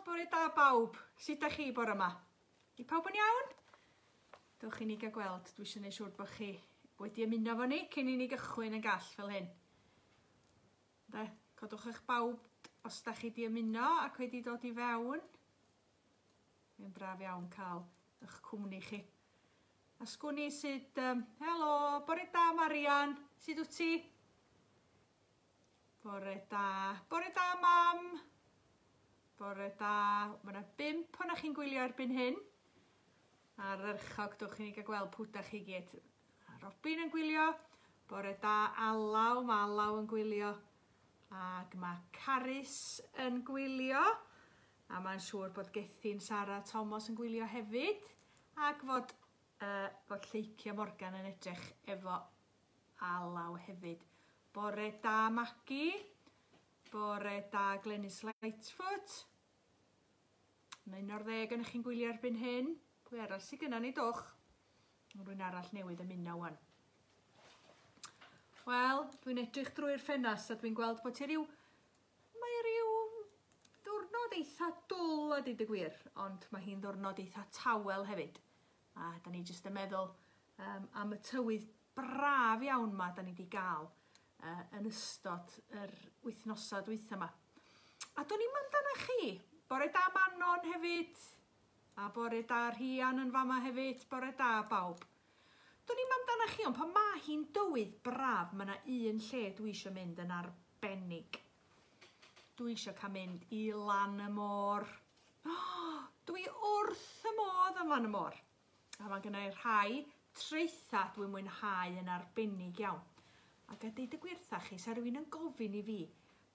Bore da bawb. Sut da chi bore yma? Di pawb yn iawn? Dewch i ni gael gweld. Dwi eisiau gwneud siŵr bod chi wedi ymuno fo ni cyn i ni gychwyn yn gall fel hyn. De, codwch eich bawb os da chi di ymuno ac wedi dod i fewn. Mae'n braf iawn cael eich cwmni chi. A sgwn i sut... Um, helo, bore da Marian, sut wyt ti? Bore da. Bore da, mam. Bore da. Mae yna bump o'na chi'n gwylio erbyn hyn. Ardderchog, dwch i ni gael gweld pwy da chi gyd. A Robin yn gwylio. Bore da, Alaw. Mae Alaw yn gwylio. Ac mae Carys yn gwylio. A mae'n siŵr bod Gethin, Sara, Thomas yn gwylio hefyd. Ac fod, uh, fod Lleicia Morgan yn edrych efo Alaw hefyd. Bore da Magi. Bore da Glenys Lightfoot. Mae 11 yn chi'n gwylio erbyn hyn. Pwy arall sydd gyda ni dwch? Rwy'n arall newydd ymuno wan. Wel, dwi'n edrych drwy'r ffenast a dwi'n gweld bod ti rhyw... Mae rhyw ddwrnod eitha dwl a dweud y gwir, ond mae hi'n ddwrnod eitha tawel hefyd. A da ni jyst yn meddwl um, am y tywydd braf iawn ma da ni di gael uh, yn ystod yr wythnosau dwytha ma. A do'n i'm amdana chi. Bore da Manon hefyd. A bore da Rhian yn fama hefyd. Bore da bawb. Do'n i'm amdana chi, ond pan mae hi'n dywydd braf, mae yna un lle dwi eisiau mynd yn arbennig. Dwi eisiau cael mynd i lan y môr. Oh, dwi wrth y modd am lan y môr. A mae gennau rhai traetha dwi'n mwynhau yn arbennig iawn. Ac a deud y gwir wrtha chi, sa rhywun yn gofyn i fi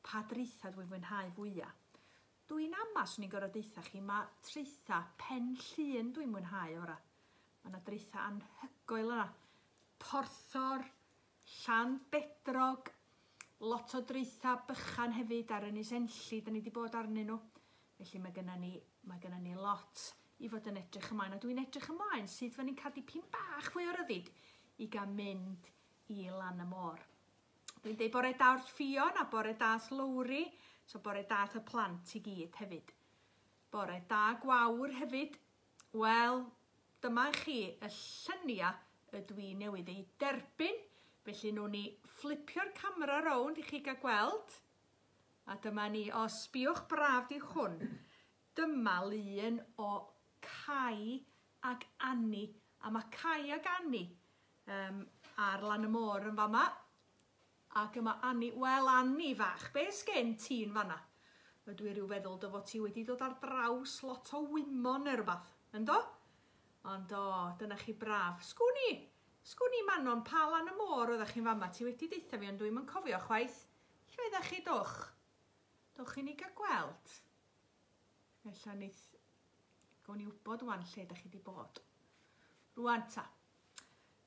pa draetha dwi'n mwynhau fwya. Dwi'n ama, swn i'n gorfod deutha chi, mae traetha Pen Llŷn dwi'n mwynhau ora. Mae yna draetha anhygoel yna. Porthor, Llanbedrog, lot o draetha bychan hefyd ar Ynys Enlli, da ni wedi bod arnyn nhw. Felly mae genna ni, mae genna ni lot i fod yn edrych ymlaen. A dwi'n edrych ymlaen sydd fan ni'n cael dipyn bach fwy o ryddid i gael mynd i lan y môr. Dwi'n deud bore da wrth Ffion a bore da wrth Lowri, so bore da wrth y plant i gyd hefyd. Bore da Gwawr hefyd. Wel, dyma chi y llynia ydw i newydd eu derbyn, felly wnawn ni fflipio'r camera rownd i chi gael gweld. A dyma ni, o sbiwch braf di hwn. Dyma lun o Cai ag Anni. A mae Cai ag Anni um, ar lan y môr yn fama. Ac yma Anni, wel Anni fach, be sgen ti'n fanna? Ydw i ryw feddwl dy fod ti wedi dod ar draws lot o wymon neu rhywbeth, yndo? Ond o, dyna chi braf. Sgwn i, sgwn i Manon, pa lan y môr oeddech chi'n fama? Ti wedi deutha fi ond dwi'm yn cofio chwaith. Lle oeddech chi dwch? Dwch i ni gael gweld. Ella neith, gawn ni wybod wan lle da chi wedi bod. Rwan ta.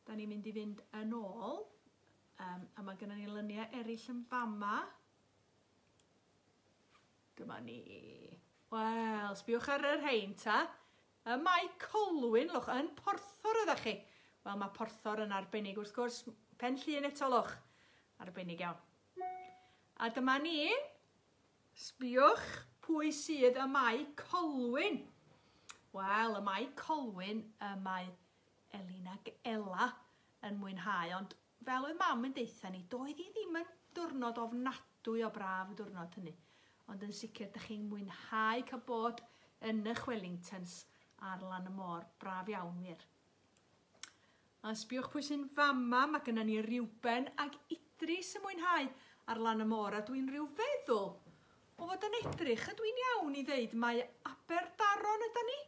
Da ni'n mynd i fynd yn ôl, um, a mae gennym ni lyniau eraill yn fama. Dyma ni. Wel, sbiwch ar yr rhain ta. Y mae Colwyn, lwch, yn Porthor oeddech chi. Wel, mae Porthor yn arbennig wrth gwrs. Pen Llŷn eto, lwch. Arbennig iawn. A dyma ni. Sbiwch pwy sydd y mae Colwyn. Wel, y mae Colwyn, y mae Elin ag Ela yn mwynhau, ond fel oedd mam yn deutha ni, doedd hi ddim yn diwrnod ofnadwy o braf y diwrnod hynny. Ond yn sicr, dych chi'n mwynhau cael bod yn y Chwellingtons ar lan y môr. Braf iawn, wir. A sbiwch pwy sy'n fama, mae gennym ni Reuben ag Idris yn mwynhau ar lan y môr, a dwi'n rhyw feddwl o fod yn edrych, ydw i'n iawn i ddeud mae Aberdaron yda ni?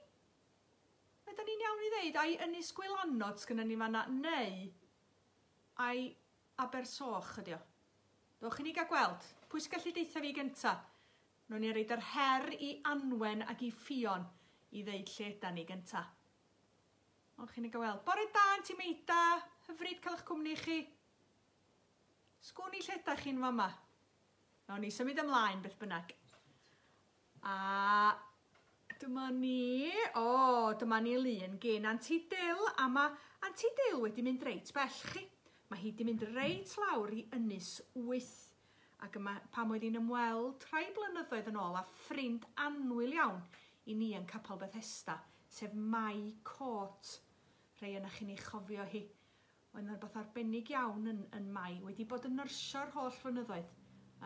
Ydan ni'n iawn i ddeud ai Ynys Gwylanod sgynnon ni fan'na neu ai Abersoch ydi o? Dowch i ni gael gweld. Pwy sy'n gallu deutha fi gynta? Wnawn ni roid yr her i Anwen ag i Ffion i ddeud lle ydan ni gynta. Owch i ni gael weld. Bore da, Anti Meida. Hyfryd cael eich cwmni chi. Sgwn i lle ydach chi'n fama? Nawn ni symud ymlaen beth bynnag. A dyma ni, o, dyma ni lun gen Anti Dil, a mae Anti Dil wedi mynd reit bell chi. Mae hi wedi mynd reit lawr i Ynys Wyth. Ac yma pam oedd hi'n ymweld rhai blynyddoedd yn ôl â ffrind annwyl iawn i ni yn Capel Bethesda, sef Mai Cot. Rhai yna chi'n ei chofio hi. Oedd yna rhywbeth arbennig iawn yn, yn Mai, wedi bod yn nyrsio'r holl flynyddoedd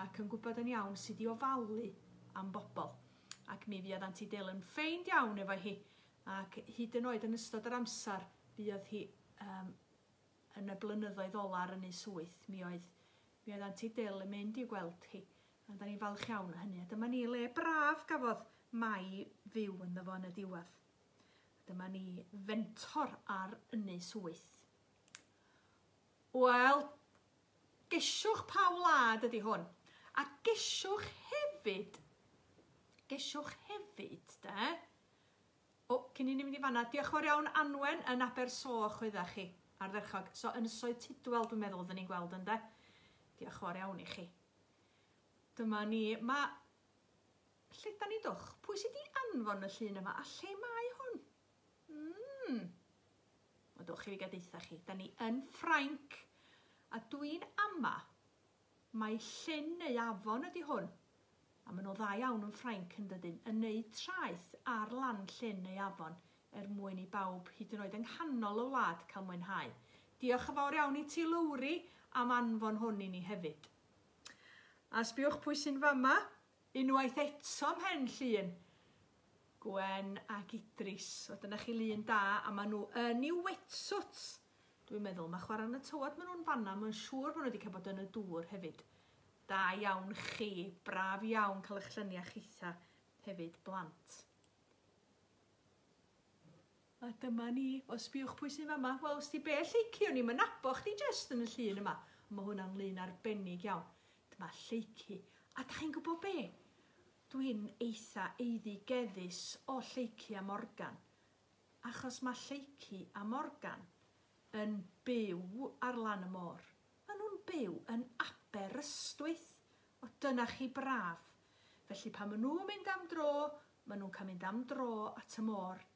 ac yn gwybod yn iawn sut i ofalu am bobl. Ac mi fuodd Anti Dale yn ffeind iawn efo hi, ac hyd yn oed yn ystod yr amser buodd hi um, yn y blynyddoedd ola ar Ynys Wyth, mi oedd, mi oedd Anti Dil yn mynd i'w gweld hi. A da ni'n falch iawn o hynny. A dyma ni le braf gafodd Mai fyw ynddo fo yn y diwedd. A dyma ni fentor ar Ynys Wyth. Wel, gesiwch pa wlad ydy hwn. A gesiwch hefyd, gesiwch hefyd, de, O, cyn i ni mynd i fanna, diolch yn fawr iawn Anwen yn Abersoch oeddach chi, ardderchog. So Ynysoedd Tudwal dwi'n meddwl oedden ni'n gweld ynde? Diolch yn fawr iawn i chi. Dyma ni, mae... Lle da ni dwch? Pwy sydd wedi anfon y llun yma a lle mae hwn? Mm. O dwch i fi gael chi. Da ni yn Ffrainc a dwi'n ama Mai llyn neu afon ydy hwn, a maen nhw'n dda iawn yn Ffrainc yn dydyn, yn neud traeth ar lan llyn neu afon er mwyn i bawb hyd yn oed yng nghanol y wlad cael mwynhau. Diolch yn fawr iawn i ti Lowri am anfon hwn i ni hefyd. A sbiwch pwy sy'n fama, unwaith eto ym Mhen Llŷn. Gwen ac Idris. O dyna chi lun da a maen nhw yn i'w wetsuits. Dwi'n meddwl, mae chwarae yn y tywod maen nhw'n fanna, mae'n siŵr bod nhw wedi cael bod yn y dŵr hefyd. Da iawn chi, braf iawn cael eich lluniau chitha hefyd, blant. A dyma ni, o sbiwch pwy sy'n fama. Wel, os ti be Lleucu, o'n i'm yn nabo chdi jyst yn y llun yma. Ond mae hwnna'n lun arbennig iawn. Dyma Lleucu. A da chi'n gwybod be? Dwi'n eitha eiddigeddus o Lleucu a Morgan. Achos mae Lleucu a Morgan yn byw ar lan y môr. Maen nhw'n byw yn Aberystwyth. O, dyna chi braf. Felly pan maen nhw'n mynd am dro, maen nhw'n cael mynd am dro at y môr.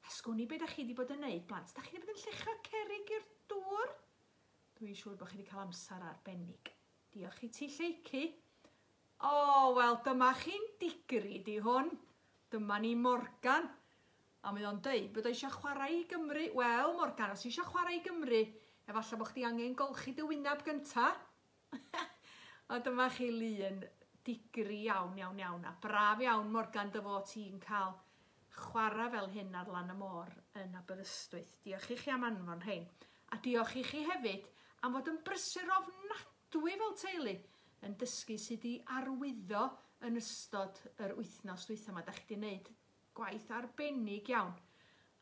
A sgwn i be da chi wedi bod yn neud, blant. Da chi wedi bod yn lluchio cerrig i'r dŵr? Dwi'n siŵr bod chi wedi cael amser arbennig. Diolch i ti, Lleucu. O, wel, dyma chi'n digri di hwn. Dyma ni Morgan. A mae o'n deud bod o eisiau chwarae i Gymru. Wel, Morgan, os ti eisiau chwarae i Gymru, efallai bod chdi angen golchi dy wyneb gynta. A dyma chi lun digri iawn, iawn, iawn. A braf iawn, Morgan, dy fod ti'n cael chwarae fel hyn ar lan y môr yn Aberystwyth. Diolch i chi am anfon rhein. A diolch i chi hefyd am fod yn brysur ofnadwy fel teulu yn dysgu sut i arwyddo yn ystod yr wythnos dwytha yma. Da chi wedi gwneud Gwaith arbennig iawn.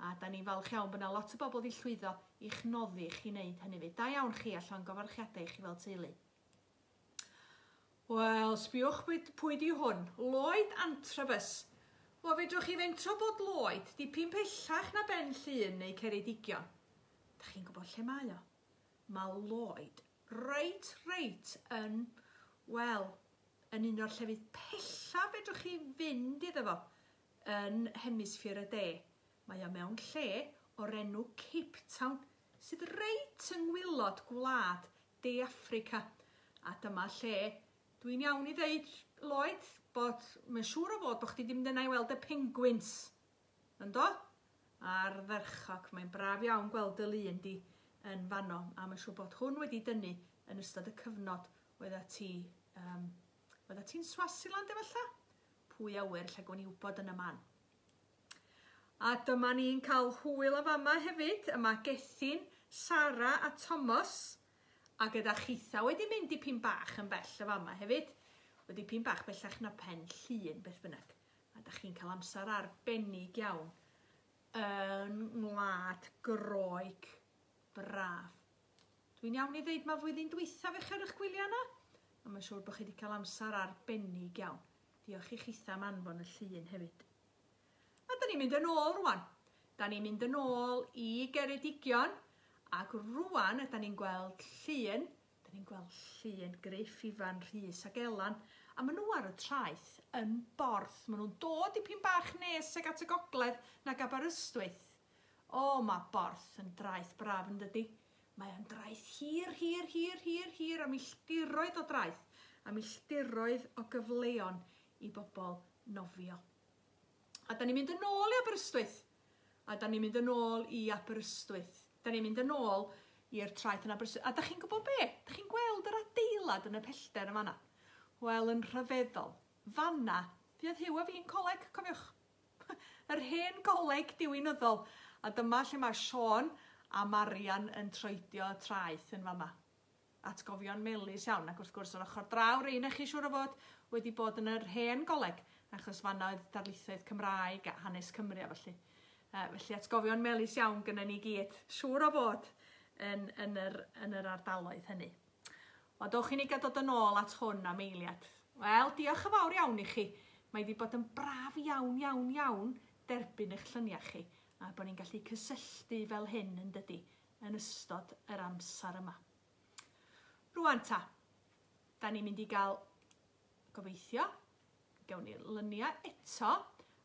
A da ni'n falch iawn bod 'na lot o bobl 'di llwyddo i'ch noddi chi wneud hynny 'fyd. Da iawn chi a llongyfarchiadau i chi fel teulu. Wel, sbiwch pwy di hwn. Lloyd Antrobus. Wel, fedrwch chi fentro bod Lloyd dipyn pellach na Ben Llŷn neu Ceredigion. Da chi'n gwybod lle mae o? Mae Lloyd reit, reit yn, wel, yn un o'r llefydd pellaf fedrwch chi fynd iddo fo yn hemisffer y de. Mae o mewn lle o'r enw Cape Town, sydd reit yng ngwaelod gwlad De Affrica. A dyma lle, dwi'n iawn i ddeud, Lloyd, bod, mae'n siŵr o fod bod chdi 'di mynd yna i weld y penguins. Yndo? Ardderchog. Mae'n braf iawn gweld dy lun di yn fanno, a mae'n siŵr bod hwn wedi dynnu yn ystod y cyfnod oeddat ti, um, oeddat ti'n Swaziland efallai? Pwy a ŵyr, lle gwn i wybod yn y man. A dyma ni'n cael hwyl yn fama hefyd. Yma Gethin, Sara a Thomas. A gyda chitha wedi mynd dipyn bach yn bell y fama hefyd. Wedi dipyn bach bellach na Pen Llŷn, beth bynnag. A da chi'n cael amser arbennig iawn yn ngwlad Groeg. Braf. Dwi'n iawn i ddeud mae flwyddyn dwytha fe ar eich gwyliau yna? A mae'n siŵr bod chi wedi cael amser arbennig iawn. Diolch i chitha am anfon y llun hefyd. A da ni'n mynd yn ôl rwan. Da ni'n mynd yn ôl i Geredigion ac rwan yda ni'n gweld llun Da ni'n gweld llun Gruff, Ifan, Rhys ac Elan, a maen nhw ar y traeth yn Borth. Maen nhw'n dod dipyn bach nes ag at y gogledd nag Aberystwyth. O, mae Borth yn draeth braf yn dydy? Mae o'n draeth hir, hir, hir, hir, hir, a milltiroedd o draeth. A milltiroedd o gyfleon i bobl nofio. A da ni'n mynd yn ôl i Aberystwyth. A da ni'n mynd yn ôl i Aberystwyth. Da ni'n mynd yn ôl i'r traeth yn Aberystwyth. A da chi'n gwybod be? Da chi'n gweld yr adeilad yn y pellter yn fanna? Wel, yn rhyfeddol, fanna fuodd Huw a fi'n coleg, cofiwch. Yr hen goleg diwinyddol. A dyma lle mae Siôn a Marian yn troedio y traeth yn fama. Atgofion melys iawn, ac wrth gwrs yr ochr draw, rei ohonoch chi siŵr o fod wedi bod yn yr hen goleg, achos fanna oedd darlithoedd Cymraeg a hanes Cymru a felly. Felly atgofion melys iawn gynnon ni gyd, siŵr o fod yn, yn, yr, yn yr ardaloedd hynny. Wel, dowch i ni gael dod yn ôl at hwn am eiliad. Wel, diolch yn fawr iawn i chi. Mae wedi bod yn braf iawn, iawn, iawn derbyn eich lluniau chi a bod ni'n gallu cysylltu fel hyn yn dydy yn ystod yr amser yma. Rwan ta, da ni'n mynd i gael, gobeithio, gawn ni lyniau eto,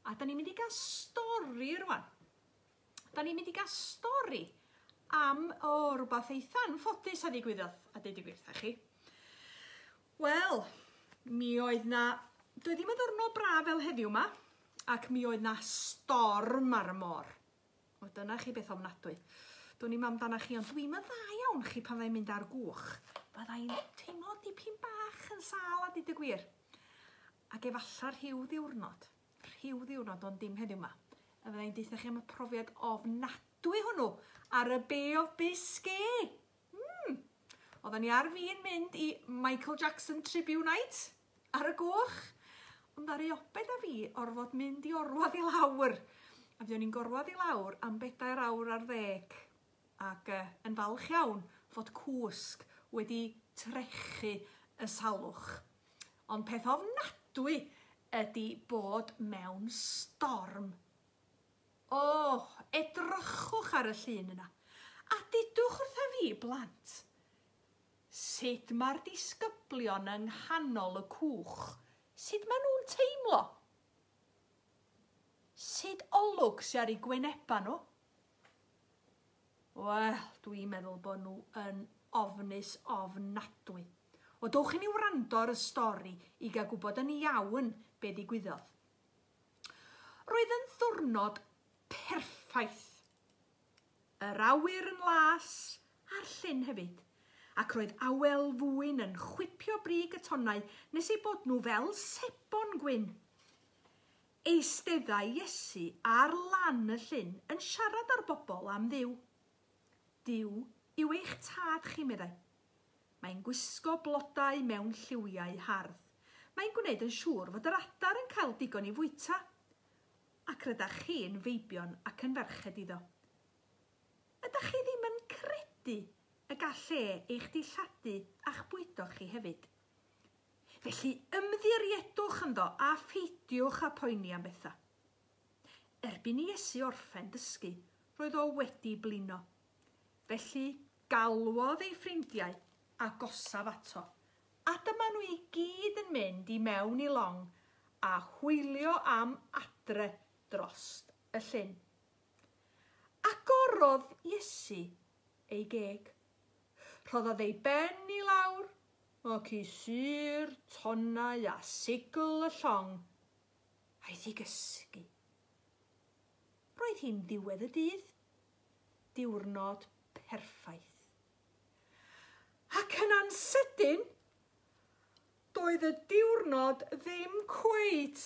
a da ni'n mynd i gael stori rwan. Da ni'n mynd i gael stori am, o, rhywbeth eitha anffodus a ddigwyddodd, a deud y gwir wrtha chi. Wel, mi oedd na, doedd ddim yn ddwrnod braf fel heddiw ma, ac mi oedd na storm ar y môr. O, dyna chi beth ofnadwy. Dwn i'm amdanach chi, ond dwi'm yn dda iawn chi pan fyddai'n mynd ar gwch. Fyddai'n teimlo dipyn bach yn sâl a dweud y gwir. Ac efallai rhyw ddiwrnod, rhyw ddiwrnod, ond dim heddiw ma, y fyddai'n deutha chi am y profiad ofnadwy hwnnw ar y Bay of Biscay. Mm. Oedden ni ar fin mynd i Michael Jackson Tribute Night ar y gwch, ond ar ei obed a fi orfod mynd i orwad i lawr. A fuon ni'n gorwad i lawr am bedair awr ar ddeg, ac uh, yn falch iawn fod cwsg wedi trechu y salwch. Ond peth ofnadwy ydy bod mewn storm. O, edrychwch ar y llun yna. A dudwch wrtha fi, blant, sut mae'r disgyblion yng nghanol y cwch, sut maen nhw'n teimlo? Sut olwg sy ar eu gwyneba nhw? Wel, dwi'n meddwl bod nhw yn ofnus ofnadwy. O, dowch i ni wrando ar y stori i gael gwybod yn iawn be ddigwyddodd. Roedd yn ddiwrnod perffaith. Yr awyr yn las, a'r llyn hefyd, ac roedd awel fwyn yn chwipio brig y tonnau nes eu bod nhw fel sebon gwyn. Eisteddai Iesu ar lan y llyn yn siarad â'r bobl am Dduw. Duw yw eich tad chi, meddai. Mae'n gwisgo blodau mewn lliwiau hardd. Mae'n gwneud yn siŵr fod yr adar yn cael digon i fwyta. Ac rydach chi'n feibion ac yn ferched iddo. Ydach chi ddim yn credu y gall e eich dilladu a'ch bwydo chi hefyd? Felly ymddiriedwch ynddo a pheidiwch â phoeni am bethau. Erbyn i Iesu orffen dysgu, roedd o wedi blino. Felly galwodd ei ffrindiau agosaf ato, a dyma nhw i gyd yn mynd i mewn i long a hwylio am adre drost y llyn. Agorodd Iesu ei geg. Rhoddodd ei ben i lawr, ac i sur tonnau a sigl y llong, aeth i gysgu. Roedd hi'n ddiwedd y dydd, diwrnod perffaith. Ac yna'n sydyn, doedd y diwrnod ddim cweit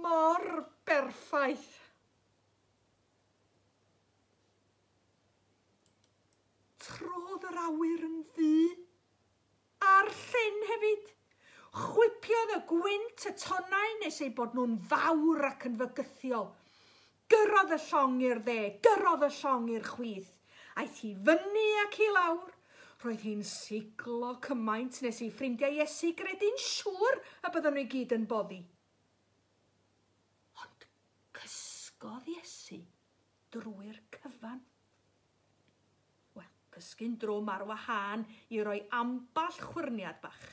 mor berffaith. Trodd yr awyr yn ddu, a'r llyn hefyd. Chwipiodd y gwynt y tonnau nes eu bod nhw'n fawr ac yn fygythiol. Gyrrodd y llong i'r dde, gyrrodd y llong i'r chwith. Aeth hi fyny ac i lawr. Roedd hi'n siglo cymaint nes i ffrindiau Iesu gredu'n siŵr y bydden nhw i gyd yn boddi. Ond cysgodd Iesu drwy'r cyfan. Wel, cysgu'n drwm ar wahân i roi ambell chwyrniad bach.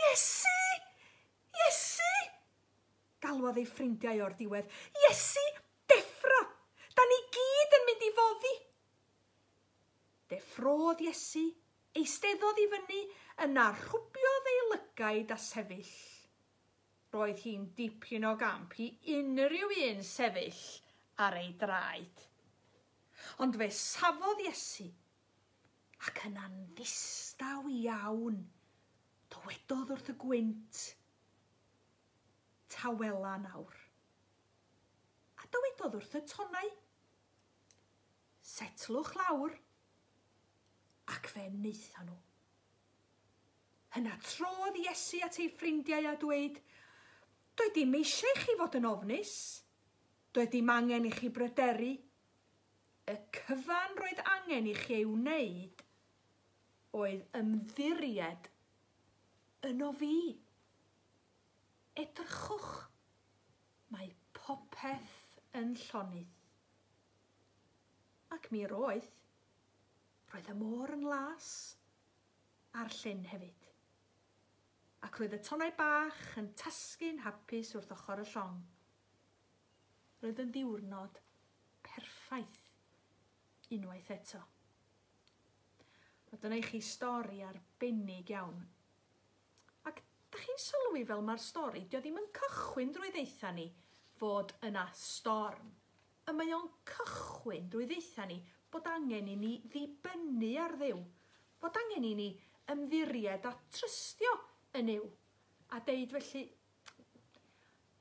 Iesu! Iesu! Galwodd ei ffrindiau o'r diwedd. Iesu, deffro! Da ni gyd yn mynd i foddi! Deffrodd Iesu. Eisteddodd i fyny, yna rhwbiodd ei lygaid a sefyll. Roedd hi'n dipyn o gamp i unrhyw un sefyll ar ei draed. Ond fe safodd Iesu, ac yna'n ddistaw iawn, dywedodd wrth y gwynt, Tawela nawr. A dywedodd wrth y tonnau, Setlwch lawr. Ac fe wnaethon nhw. Yna trodd Iesu at ei ffrindiau a dweud, Doedd dim eisiau i chi fod yn ofnus. Doedd dim angen i chi bryderu. Y cyfan roedd angen i chi ei wneud oedd ymddiried yno fi. Edrychwch, mae popeth yn llonydd. Ac mi roedd. Roedd y môr yn las, a'r llyn hefyd. Ac roedd y tonnau bach yn tasgu'n hapus wrth ochr y llong. Roedd yn ddiwrnod perffaith unwaith eto. Wel, dyna i chi stori arbennig iawn. Ac da chi'n sylwi fel mae'r stori, dio ddim yn cychwyn drwy ddeitha ni fod yna storm. Y mae o'n cychwyn drwy ddeutha ni bod angen i ni ddibynnu ar Dduw, fod angen i ni ymddiried a trystio yn Nuw, a deud felly,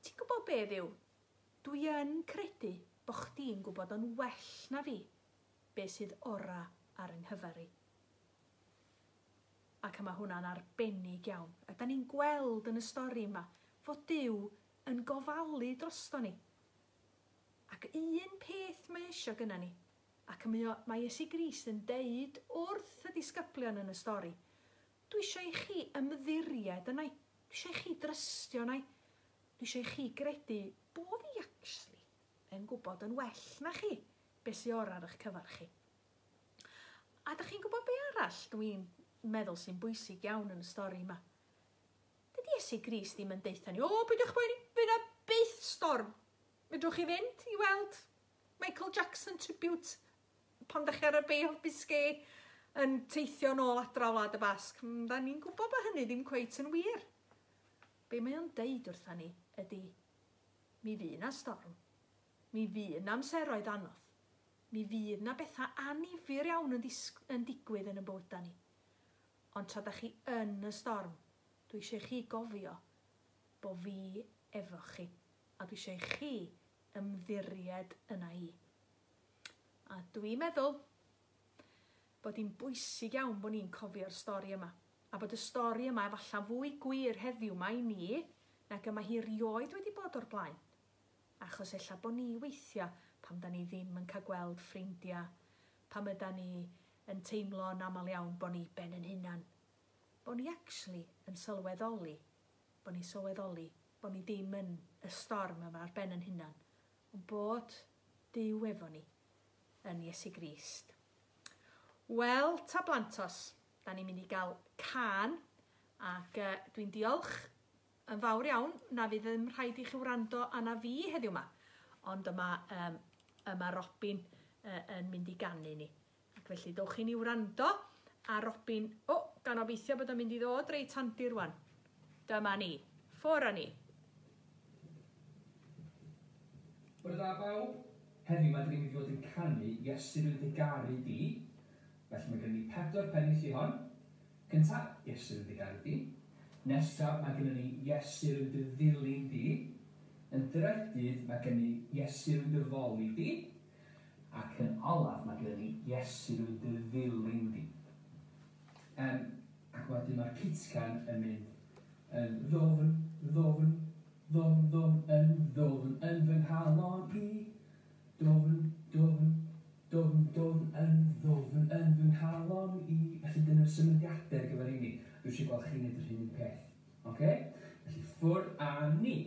Ti'n gwybod be, Dduw, dwi yn credu bo chdi'n gwybod yn well na fi be sydd ora ar 'y nghyfer i. Ac y mae hwnna'n arbennig iawn. A da ni'n gweld yn y stori yma fod Duw yn gofalu drosto ni. Ac un peth mae eisio gynna ni, ac mae o, mae Iesu Grist yn deud wrth y disgyblion yn y stori, dwi eisiau i chi ymddiried yna i, dwi eisiau i chi drystio yna i, dwi eisiau i chi gredu bo fi actually yn gwybod yn well na chi be sy orau ar eich cyfer chi. A dych chi'n gwybod be arall dwi'n meddwl sy'n bwysig iawn yn y stori yma? Dydy Iesu Grist ddim yn deutha ni, o, peidiwch boeni, fydd 'na byth storm. Fedrwch chi fynd i weld Michael Jackson tribute pan dych chi ar y Bay of Biscay yn teithio nôl adra o Wlad y Basg. Da ni'n gwybod bod hynny ddim cweit yn wir. Be mae o'n deud wrtha ni ydy, mi fydd 'na storm, mi fydd 'na amseroedd anodd, mi fydd 'na bethau annifyr iawn yn, yn digwydd yn y bywydau ni. Ond tra da chi yn y storm, dwi eisiau chi gofio bo fi efo chi. A dwi eisiau i chi ymddiried yna i. A dwi'n meddwl bod hi'n bwysig iawn bod ni'n cofio'r stori yma. A bod y stori yma efallai fwy gwir heddiw ma i ni nag y mae hi rioed wedi bod o'r blaen. Achos ella bod ni weithiau pam da ni ddim yn cael gweld ffrindiau, pam yda ni yn teimlo yn aml iawn bod ni ben yn hunan. Bod ni actually yn sylweddoli, bod ni'n sylweddoli bod ni ddim yn y storm yma ar ben yn hunan, ond bod Duw efo ni yn Iesu Grist. Wel, ta blantos, da ni'n mynd i gael cân, ac dwi'n diolch yn fawr iawn na fydd ddim rhaid i chi wrando arna fi heddiw yma, ond yma, yma Robin yn mynd i ganu ni. Ac felly, dowch i ni wrando ar Robin. O, gan obeithio bod o'n mynd i ddod reit handi rwan. Dyma ni. Ffwr â ni. Bore da bawb. Heddiw mae dyn ni'n mynd i fod yn canu Iesu rwy'n dy garu di. Felly mae gennym ni 4 pennill i hon. Cynta, Iesu rwy'n dy garu di. Nesa, mae gennym ni Iesu rwy'n dy ddilyn di. Yn drydydd, mae gennym ni Iesu rwy'n dy foli di. Ac yn olaf, mae gennym ni Iesu rwy'n dy ddilyn di. Ac wedyn mae'r cytgan yn mynd yn ddwfn, ddwfn, ddwfn, ddwfn, yn ddwfn, yn fy nghalon i. Dwfn, dwfn, dwfn, dwfn, yn ddwfn, yn fy nghalon i. Felly dyna'r symudiadau ar gyfer rheini. Dwi eisiau gweld chi'n gwneud yr un peth. Oce? Felly ffwrdd â ni.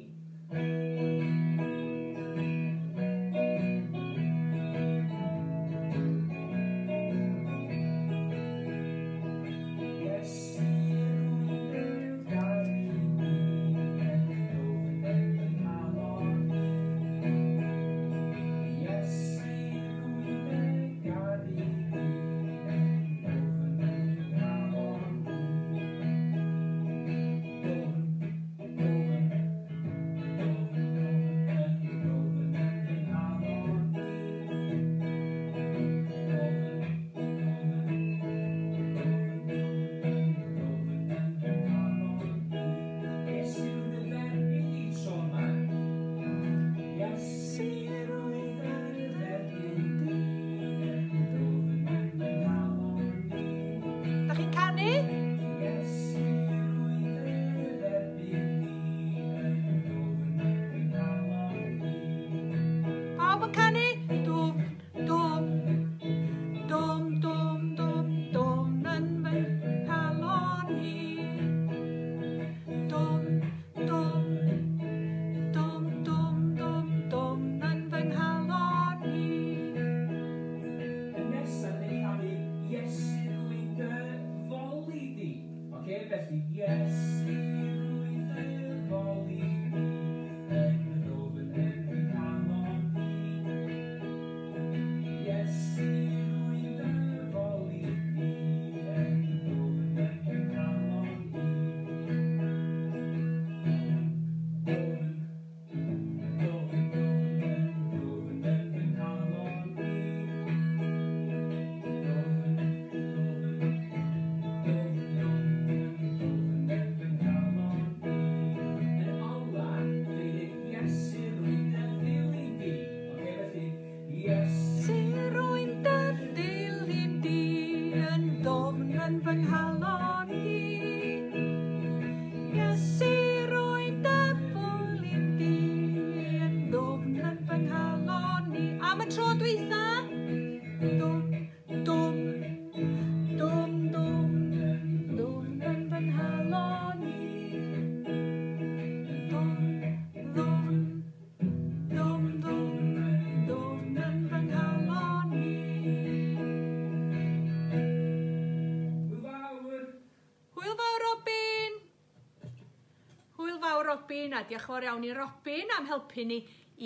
Robin a diolch yn fawr iawn i Robin am helpu ni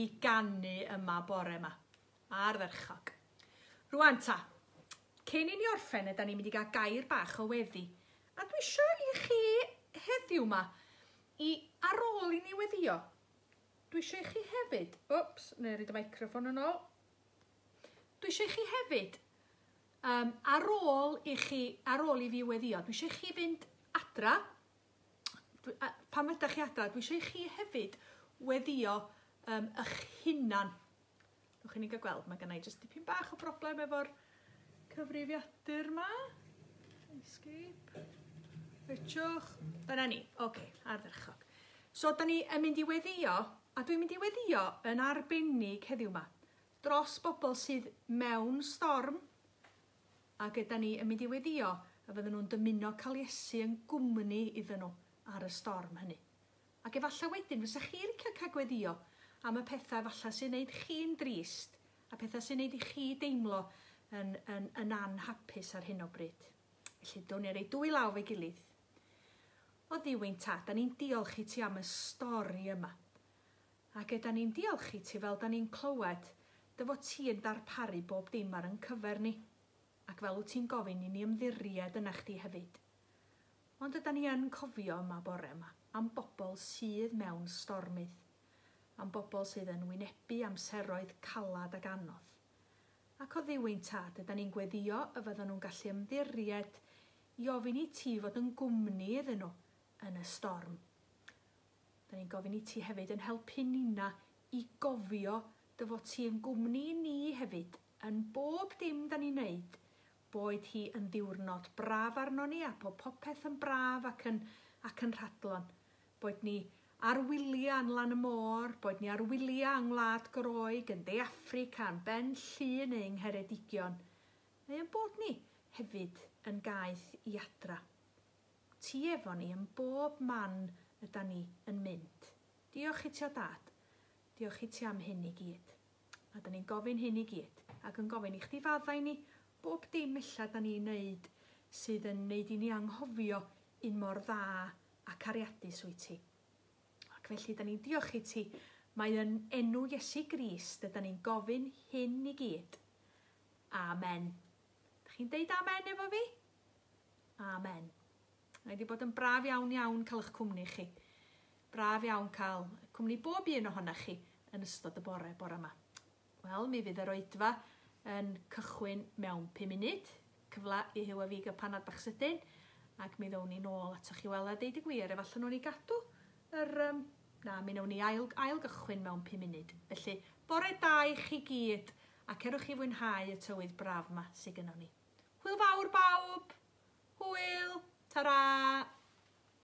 i ganu yma bore yma. Ardderchog. Rwan ta, cyn i ni orffen yda ni'n mynd i gael gair bach o weddi. A dwi isio i chi heddiw ma, i ar ôl i ni weddio, dwi isio i chi hefyd, wps, neu rhaid y microffon yn ôl. Dwi eisiau i chi hefyd, um, ar ôl i chi, ar ôl i fi weddio, dwi eisiau i chi fynd adra, dwi, a, pan ydych chi adra, dwi eisiau i chi hefyd weddio um, eich hunan. Nwch chi ni gael gweld, mae gennau jyst dipyn bach o broblem efo'r cyfrifiadur yma. Escape. Retiwch. Dyna ni. Oce, okay, ardderchog. So, da ni yn mynd i weddio, a dwi'n mynd i weddio yn arbennig heddiw yma, dros bobl sydd mewn storm, a gyda ni yn mynd i weddio a fydden nhw'n dymuno cael Iesu yn gwmni iddyn nhw ar y storm hynny. Ac efallai wedyn fysa chi licio cael gweddio am y pethau efallai sy'n neud chi'n drist a pethau sy'n neud i chi deimlo yn, yn, yn anhapus ar hyn o bryd. Felly, down ni rei dwy law fe gilydd. O Dduw ein tad, da ni'n diolch i ti am y stori yma. Ac yda ni'n diolch i ti fel da ni'n clywed dy fod ti yn darparu bob dim ar yn cyfer ni, ac fel wyt ti'n gofyn i ni ymddiried yna chdi hefyd. Ond yda ni yn cofio yma bore yma am bobl sydd mewn stormydd, am bobl sydd yn wynebu amseroedd calad ac anodd. Ac o Dduw ein tad, yda ni'n gweddio y fyddan nhw'n gallu ymddiried i ofyn i ti fod yn gwmni iddyn nhw yn y storm. Da ni'n gofyn i ti hefyd yn helpu nina i gofio dy fod ti yn gwmni i ni hefyd yn bob dim da ni'n neud, boed hi yn ddiwrnod braf arno ni a bod popeth yn braf ac yn, ac yn rhadlon. Boed ni ar wyliau yn lan y môr, boed ni ar wyliau yng Ngwlad Groeg, yn De Affrica, yn Ben Llŷn neu yng Ngheredigion, neu yn bod ni hefyd yn gaeth i adra. Ti efo ni yn bob man yda ni yn mynd. Diolch i ti o dad. Diolch i ti am hyn i gyd. A da ni'n gofyn hyn i gyd, ac yn gofyn i chdi faddau ni bob dim ella da ni'n neud sydd yn neud i ni anghofio un mor dda a cariadus wyt ti. Ac felly da ni'n diolch i ti, mae yn enw Iesu Grist yda ni'n gofyn hyn i gyd. Amen. Dych chi'n deud amen efo fi? Amen. Mae wedi bod yn braf iawn iawn cael eich cwmni chi. Braf iawn cael cwmni bob un ohonoch chi yn ystod y bore, bore yma. Wel, mi fydd yr oedfa yn cychwyn mewn 5 munud. Cyfle i Huw a fi gael panad bach sydyn, ac mi ddown ni nôl atoch chi. Wel, a deud y gwir, efallai nawn ni gadw yr... Um, na, mi nawn ni ail, ail gychwyn mewn 5 munud. Felly, bore da i chi gyd, ac erwch chi fwynhau y tywydd braf yma sydd gynnon ni. Hwyl fawr bawb! Hwyl! Ta-ra!